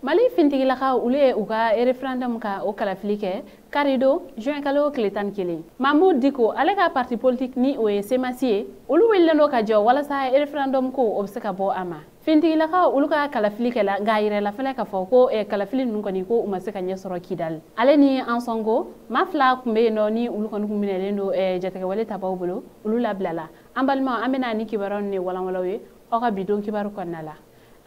Mali fintigilakaw olu ye u ka référendum ka o kalafili kɛ karidon juin kalo tile 11. Mahmoud Dicko ale ka parti politique ni o ye CMAS ye, olu wililen don ka jɔ walasa référendum ko o bɛ se ka bɔ a ma. Fintigilakaw olu ka kalafili kɛla, nka a yirala fɛnɛ k'a fɔ ko kalafili ninnu kɔni ko u ma se ka ɲɛ sɔrɔ Kidal. Ale ni Ansongo maa fila tun bɛ yen nɔ ni olu kɔni kun minɛlen don jatigɛwale tabaw bolo, olu labilala. An balimaw, an bɛna ni kibaruya ninnu de walanwalan ye aw ka bi don kibaru kɔnɔna la.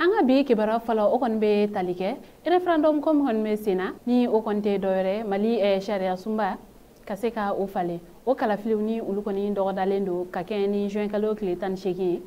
An ka bi kibaruya fɔlɔ o kɔni bɛ tali kɛ référendum ko min kɔni bɛ sen na, ni o kɔni tɛ dɔwɛrɛ Mali sariya sunba ka se ka o falen. O kalafiliw ni olu kɔni dɔgɔdalen don ka kɛɲɛ ni juin kalo tile 18 ye,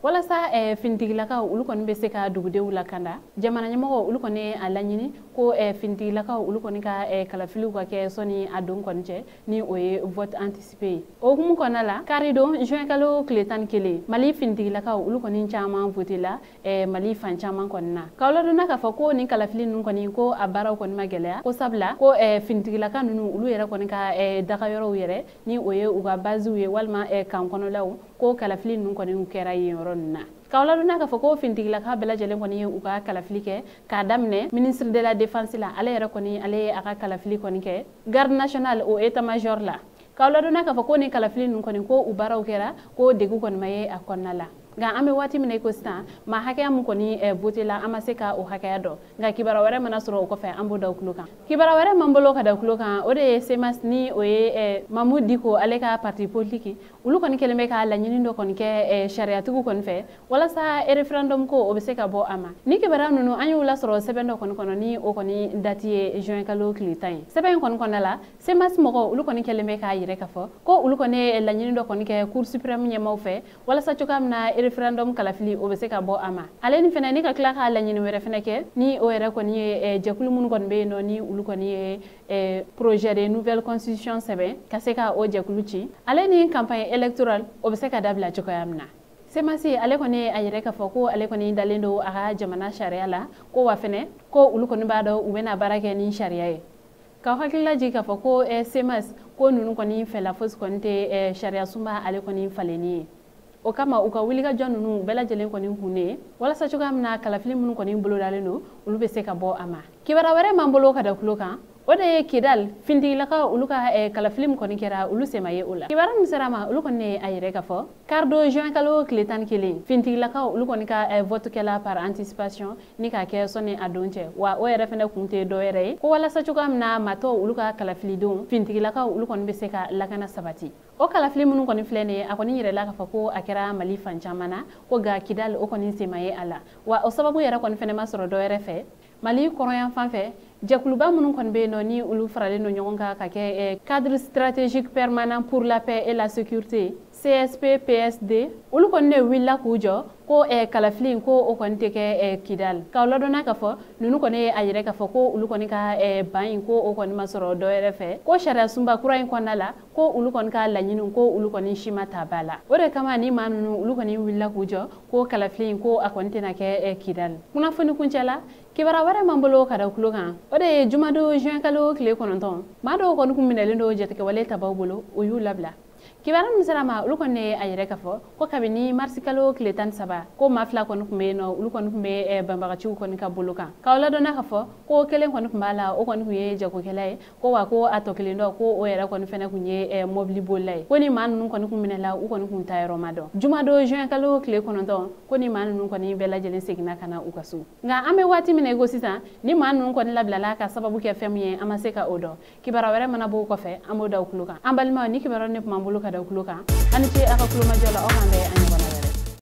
walasa fintigilakaw olu kɔni bɛ se ka dugudenw lakanda. Jamana ɲɛmɔgɔw olu kɔni ye a laɲini ko fintigilakaw olu kɔni ka kalafiliw ka kɛ sɔnni a don kɔni cɛ, ni o ye vote anticipé ye. O hukumu kɔnɔna la, karidon juin kalo tile 11, Mali fintigilakaw olu kɔni caman voté la Mali fan caman kɔni na. K'aw ladɔnna k'a fɔ ko nin kalafili ninnu kɔni ko a baaraw kɔni ma gɛlɛya, ko sabula ko fintigilaka ninnu olu yɛrɛ kɔni ka dagayɔrɔw yɛrɛ, ni o ye u ka basew ye walima kan kɔnɔlaw, ko kalafili ninnu kɔni kɛra yen yɔrɔ ninnu na. K'aw ladɔnna k'a fɔ ko fintigilaka bɛɛ lajɛlen kɔni ye u ka kalafili kɛ k'a daminɛ ministre de la défense la, ale yɛrɛ kɔni ale ye a ka kalafili kɔni kɛ garde nationale o état major la. K'aw ladɔnna k'a fɔ ko nin kalafili ninnu kɔni ko u baaraw kɛra ko degun kɔni ma ye a kɔnɔna la. Nka an bɛ waati min na i ko sisan, maa hakɛya min kɔni voté la, an ma se ka o hakɛya dɔn, nka kibaruya wɛrɛ mana sɔrɔ o kɔfɛ, an b'o da o tulo kan. Kibaruya wɛrɛ m'an bolo ka da o tulo kan, o de ye CMAS ni o ye Mahmoud Dicko ale ka parti politique, olu kɔni kɛlen bɛ ka laɲini dɔ kɔni kɛ sariyatigiw kɔni fɛ walasa référendum ko o bɛ se ka bɔ a ma. Ni kibaruya ninnu an y'u lasɔrɔ sɛbɛn dɔ kɔni kɔnɔ, ni o kɔni date ye juin kalo tile 10 ye. Sɛbɛn in kɔni kɔnɔna la, CMAS mɔgɔw olu kɔni kɛlen bɛ k'a yɛrɛ k'a fɔ ko olu kɔni ye laɲini dɔ kɔni kɛ Cour suprême ɲɛmaaw fɛ walasa cogoya min na référendum kalafili o bɛ se ka bɔ a ma. Ale ni fɛnɛ ni ka tila k'a laɲini wɛrɛ fɛnɛ kɛ, ni o yɛrɛ kɔni ye jɛkulu minnu kɔni bɛ yen nɔ, ni olu kɔni ye projet de nouvelle constitution sɛbɛn ka se ka o jɛkulu ci, ale ni campagne électorale o bɛ se ka dabila cogoya min na. CMAS ale kɔni a yɛrɛ k'a fɔ ko ale kɔni dalen don a ka jamana sariya la, ko wa fɛnɛ ko olu kɔni b'a dɔn u bɛna baara kɛ ni sariya ye. K'aw hakili lajigin k'a fɔ ko CMAS ko ninnu kɔni fɛla fosi kɔni tɛ sariya sunba ale kɔni falenni ye. O kama u ka wulikajɔ ninnu bɛɛ lajɛlen kɔni kun de ye walasa cogoya min na kalafili minnu kɔni bolodalen don, olu bɛ se ka bɔ a ma. Kibaruya wɛrɛ m'an bolo ka da tulo kan, o de ye Kidal fintigilakaw olu ka kalafili min kɔni kɛra, olu sen ma ye o la. Kibaruya min sera ma, olu kɔni ye a yɛrɛ k'a fɔ karidon juin kalo tile 11, fintigilakaw olu kɔni ka vote kɛla par anticipation ni k'a kɛ sɔnni a don cɛ, wa o yɛrɛ fɛnɛ kun tɛ dɔwɛrɛ ye ko walasa cogoya min na matɔw olu ka kalafilidenw fintigilakaw olu kɔni bɛ se ka lakana sabati. O kalafili minnu kɔni filɛ nin ye, a kɔni yɛrɛla k'a fɔ ko a kɛra Mali fan caman na, ko nka Kidal o kɔni sen ma ye a la, wa o sababu yɛrɛ kɔni fɛnɛ ma sɔrɔ dɔwɛrɛ fɛ. Mali kɔrɔyan fan fɛ, jɛkuluba minnu kɔni bɛ yen nɔ, ni olu faralen don ɲɔgɔn kan ka kɛ cadre stratégique permanent pour la paix et la sécurité CSP PSD, olu kɔni de wulila k'u jɔ ko kalafili ko o kɔni tɛ kɛ Kidal. K'aw ladɔnna k'a fɔ ninnu kɔni ye a yɛrɛ k'a fɔ ko olu kɔni ka ban in ko o kɔni ma sɔrɔ dɔwɛrɛ fɛ, ko sariya sunba kura in kɔnɔna la ko olu kɔni ka laɲini ko olu kɔni si ma ta ba la. O de kama ni maa ninnu olu kɔni wulila k'u jɔ ko kalafili in ko a kɔni tɛna kɛ Kidal. Kunnafoni kuncɛ la, kibaruya wɛrɛ m'an bolo ka da tulo kan, o de ye jumadon juin kalo tile 9, maa dɔw kɔni kun minɛlen don jatigɛwale tabaw bolo, o y'u labila. Kibaruya min sera ma, olu kɔni ye a yɛrɛ k'a fɔ ko kabini marisi kalo tile 13, ko maa fila kɔni tun bɛ yen nɔ, olu kɔni tun bɛ banbagaciw kɔni ka bolo kan. K'aw ladɔnna k'a fɔ ko kelen kɔni tun b'a la, o kɔni tun ye jagokɛla ye, ko wa ko a tɔ kelen dɔ ko o yɛrɛ kɔni fɛnɛ tun ye mɔbili bolila ye. Ko ni maa ninnu kɔni kun minɛla, u kɔni kun taa yɔrɔ ma dɔn. Jumadon juin kalo tile 9, ko ni maa ninnu kɔni bɛɛ lajɛlen seginna ka na u ka so. Nka an bɛ waati min na i ko sisan, ni maa ninnu kɔni labilala ka sababu kɛ fɛn min ye, an ma se ka o dɔn. Kibaruya wɛrɛ mana bɔ o kɔfɛ, an b'o da o tulo kan. An balimaw, ni kibaruya ne tun b'an bolo ka da o tulo kan, aw ni ce aw ka kulomajɔ la, aw k'an bɛn a ɲɔgɔn na.